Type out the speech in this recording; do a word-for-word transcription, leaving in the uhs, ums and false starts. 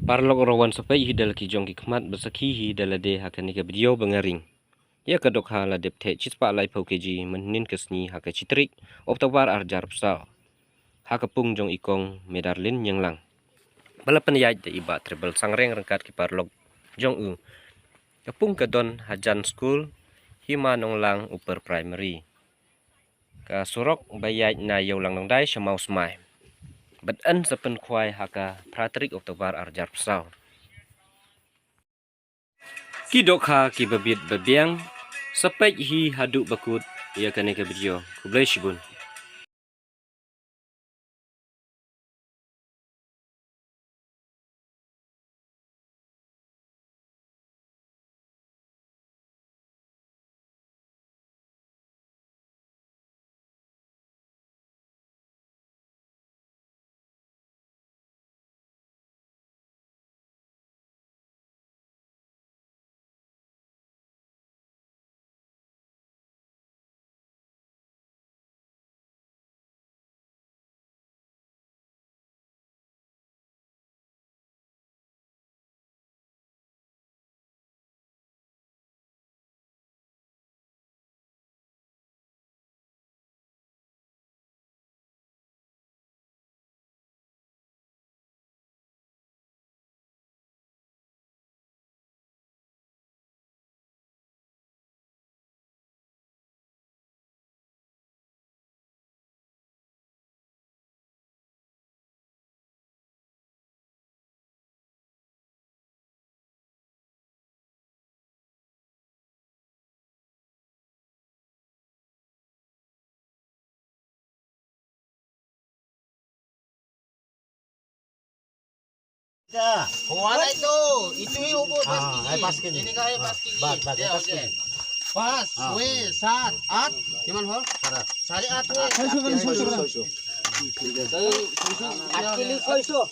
Paralok, rawan sa peit hi da la ki jong ki khmat, ba sakhi hi da lade ha kane ka video ba nga ring ïa ka dohkha la dep theh shispah laiphew kg mynhynnin ka sngi ha ka shi tarik October ar hajar arphew saw, ha ka pung jong i kong Medarlin Ñianglang, ba la pynïaid da i Bah Tribal Sangreng ryngkat ki paralok jong u. Ka pung ka don hajan skul Hima Nonglang Upper Primary. Ka surok ba ïaid na Ïewlang Nongdai sha Mawsmai. Bad yn sa pynkhwai ha ka phra tarik October ar hajar arphew saw. Ki dohkha ki ba bit ba biang, sa peit hi haduh ba kut ïa kane ka video. Khublei shibun. Huwa na itu, itu hi hubo pas kiji. Ini ka hi pas kiji. Pas, pas, pas kiji. Pas, we, sat, at, kiman hor? Sare at we. At kilo soiso.